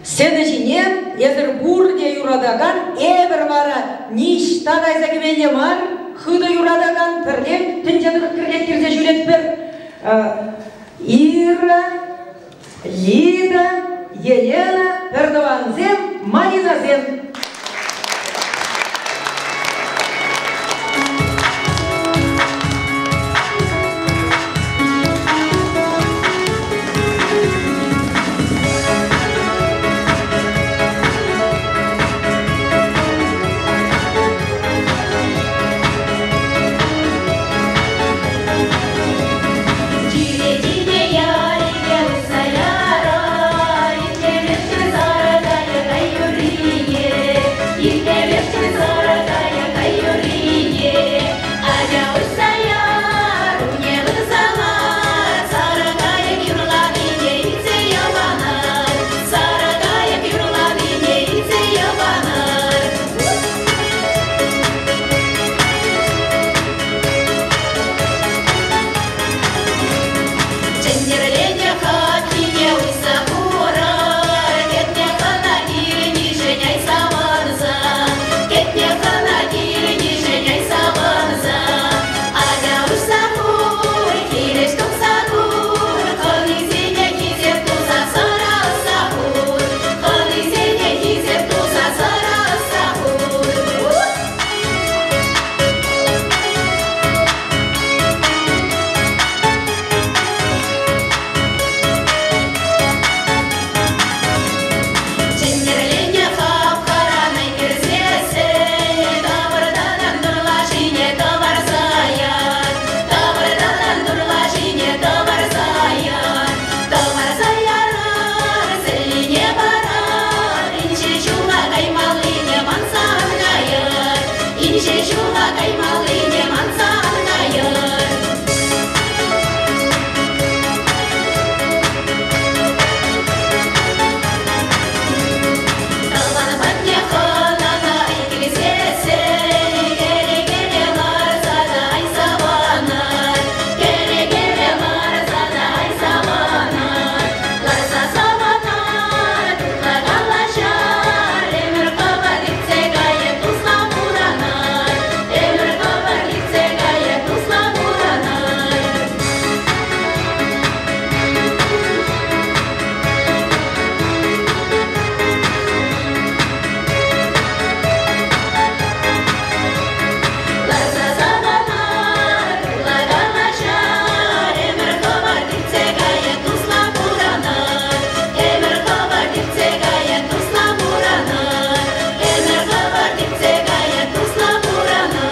Сцена ҫине эсӗр пурте юратакан, эпӗр вара ниҫта кайса кӗмелле мар, хытӑ юратакан, пӗрле тӗнче тӑрӑх кӗрлеттерсе ҫӳретпӗр. Ира, Лида, Елена, пӗртӑвансем, Маринасем. Чӳречине ярӗ уҫса ярар, итлемешкӗн сарӑ кайӑк юррине, итлемешкӗн сарӑ кайӑк юррине. Атя уҫса яр, умне пырса лар, сарӑ кайӑк юрланине илтсе йӑпанар, сарӑ кайӑк юрланине илтсе йӑпанар. Чӗнтӗрленӗ хапхине уҫса хурар, кӗтнӗ хӑна килнишӗн ай савӑнса, кӗтнӗ хӑна килнишӗн ай савӑнса. Атя уҫса хур, хирӗҫ тухса кур, хӑнисене хисеп туса сӑра ӑсса хур, хӑнисене хисеп туса сӑра ӑсса хур. Чӗнтӗрленӗ хапхаран кӗрсессӗн, тӑвӑртатан турлашине тӑварса яр, тӑвӑртатан турлашине тӑварса яр, тӑварса ярар, сӗллине парар, инҫе ҫула каймаллине манса ан кайӑр, инҫе ҫула каймаллине манса ан кайӑр. Тӑван патне хӑнана килсессӗн, кӗрекере ларса та ай савӑнар, кӗрекере ларса та ай савӑнар, ларса савӑнар, тутлӑ калаҫар, ӗмӗр хӑвӑр иртсе кайӗ тусла пурӑнар, ӗмӗр хӑвӑр иртсе кайӗ тусла пурӑнар. Ларса савӑнар, тулла калаҫар, ӗмӗр хӑвӑр иртсе кайӗ тусла пурӑнар, ӗмӗр хӑвӑр иртсе кайӗ тусла пурӑнар, ӗмӗр хӑвӑр иртсе кайӗ тусла пурӑнар.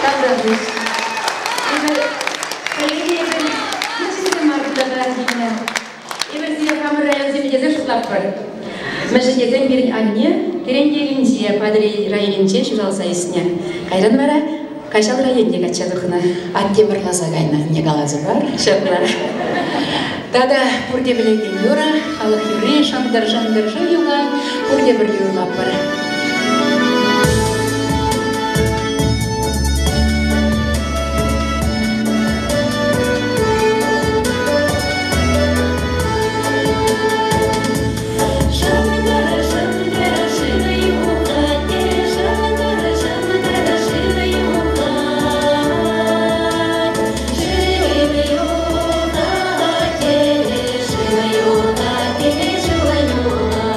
Тавтапуҫ. Эпир пӗрле эпир кӳршӗсем мар кунта килнӗ. Эпир сире хамӑр районсем тесе шутлатпӑр. Мӗншӗн тесен пирӗн анне Терентьевинче, Патӑрьел районӗнче ҫуралса ӳснӗ. Кайран вара Каҫал районне качча тухнӑ. Атте вӑрласа кайнӑ, не каласа пар. Ҫапла. Тата пурте пӗлекен юрӑ, халӑх юрри, шӑнкӑр-шӑнкӑр шыв юхать, пурте пӗрле юрлатпӑр. Шӑнкӑр-шӑнкӑр шыв юхать, шӑнкӑр-шӑнкӑр шыв юхать, шыв юхать, шыв юхать, шыв юхать.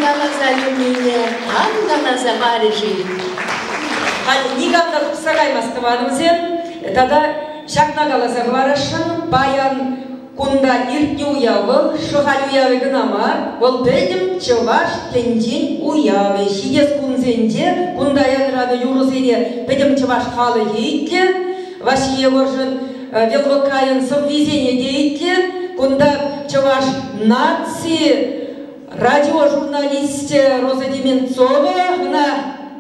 каласа юлнине кам каласа парӗ-ши? Халь никам та тухса каймасть тӑванӑмсем. Тата ҫакна каласа хӑварасшӑн, паян кунта иртнӗ уяв вӑл Шӑхаль уявӗ кӑна мар, вӑл пӗтӗм чӑваш тӗнчин уявӗ. Ҫитес кунсенче кунта янранӑ юрӑсене пӗтӗм чӑваш халӑхӗ итлӗ. Ваҫҫи Егоршӑн Велвокайӑн сӑввисене те итлӗ. Кунта чӑваш наци радиожурналисчӗ Роза Деменцова ӑна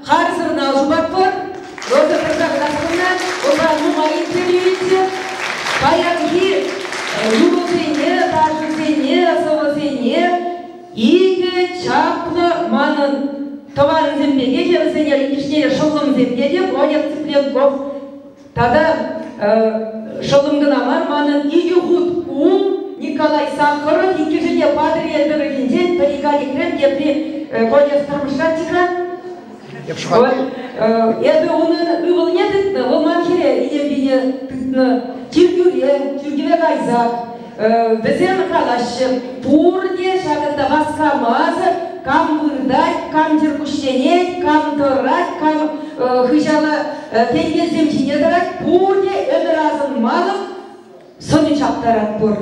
харсӑрна ҫупатпӑр. Роза Пӑртакасовна ӑна нумай интервью илчӗ. Паянхи юрӑсене, ташӑсене, сӑвӑсене икӗ чаплӑ манӑн тӑвансем пекех вӗсене иккӗшне шӑллӑмсем тетӗп, Олег Цыпленков Тата шӑллӑм кӑна мар, манӑн икӗ хут кум Николай Сахаров иккӗшӗ те Патӑрьел тӑрӑхӗнчен, пӗри Каликрен, тепри Коля Тӑрмӑшра-Тихран. Эпӗ унӑн ывӑлне тытнӑ, вӑл ман хӗре Илемпине тытнӑ. Чиркӳре, чиркӗве кайсах вӗсем калаҫҫӗ, пурте ҫакӑнта васкамасӑр, кам выртать, кам чӗркуҫленет, кам тӑрать, кам хыҫала тенкелсем ҫине тӑрать, пурте ӗмӗр асӑнмалӑх сӑнӗ чаптаратпӑр.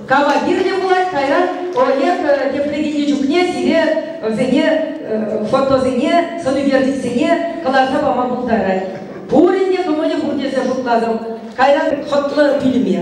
Кама кирлӗ пулать, кайран Олег тепре килнӗ чухне сире вӗсене фотосене, сӑнӳкерчӗксене кӑларса пама пултарать. Пурин те кӑмӑлӗ пур тесе шутлатӑп. Кайран хӑтлӑ пӳлӗме.